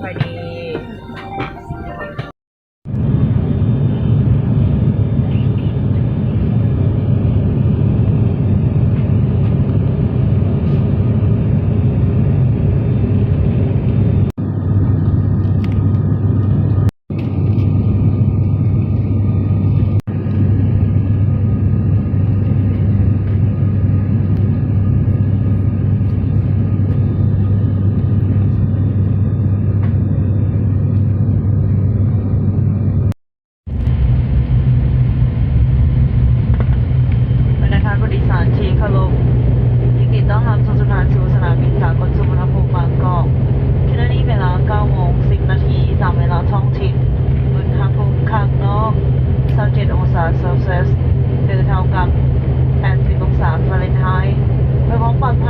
ສະບາຍດີ. ບັນດາທ່ານຜູ້ໂດຍສານທີ່ເຄົາລົບ, ຍິນດີຕ້ອນຮັບທຸກໆທ່ານສູ່ສະໜາມບິນສາກົນສຸວັນນະພູມບາງກອກ. ຂະນະນີ້ເວລາເກົ້າໂມງສິບນາທີຕາມເວລາທ້ອງຖິ່ນ. ອຸນຫະພູມຂ້າງນອກຊາວເຈັດອົງສາເຊລຊຽສ ຫຼື ເທົ່າກັບແປດສິບອົງສາຟາເຣັນໄຮ. ເພື່ອຄວາມປອດໄພ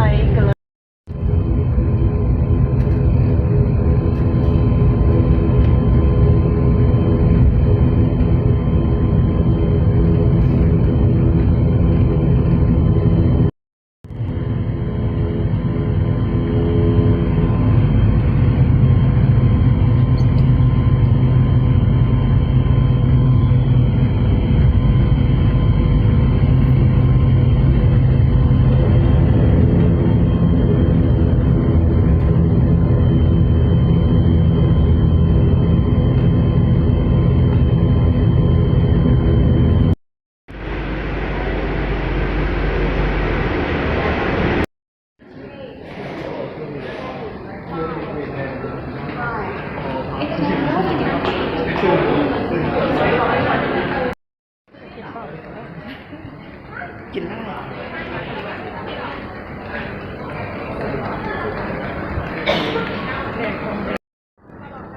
ກິນໄດ້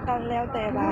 ກໍແລ້ວແຕ່ວ່າ